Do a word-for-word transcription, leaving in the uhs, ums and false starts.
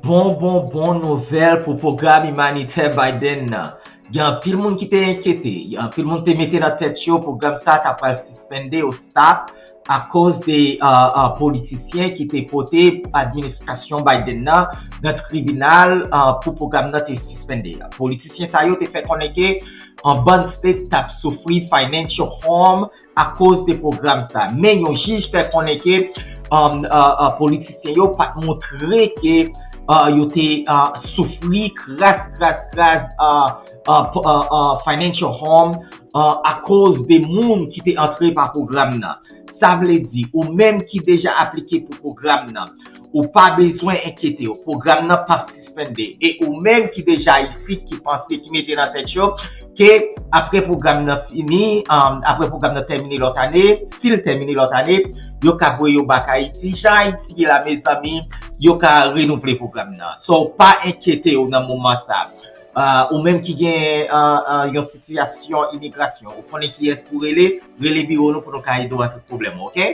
Bon, bon, bon nouvèl pou pwogram imanitè Biden nan. Gen anpil moun ki te enkyete, anpil moun te mete nan tèt yo pwogram sa ta pral sispende ou stop akoz de uh, uh, politisyen ki te pote administrasyon Biden nan nan tribinal uh, pou pwogram nan te sispende. Politisyen sa yo te fè konnen ke an bann state t ap soufri financial harm akoz de pwogram sa. Men yon jij fè konnen ke um, uh, uh, politisyen yo pa t montre ke uh, yo te uh, soufri kras, kras, kras uh, uh, uh, uh, financial harm uh, akoz de moun ki te antre pa pwogram nan. Sa vle di, ou menm ki deja aplike pou pwogram nan, ou pa bezwen enkyete w. Pwogram nan p ap sispende. E ou menm ki deja isit, ki panse, ki mete nan tèt yo, ke apre pwogram nan fini, um, apre pwogram nan tèmine lòt ane, si l tèmine lòt ane, yo ka voye yo bak Ayiti. Jan Ayiti ye la, mezanmi, yo ka renouvle pwogram nan. So, pa enkyete w nan moman sa. Uh, ou menm ki gen uh, uh, yon sitiyasyon imigrasyon, ou konnen kiyès pou rele, rele biwo nou pou nou ka ede w ak tout pwoblèm ou, oke?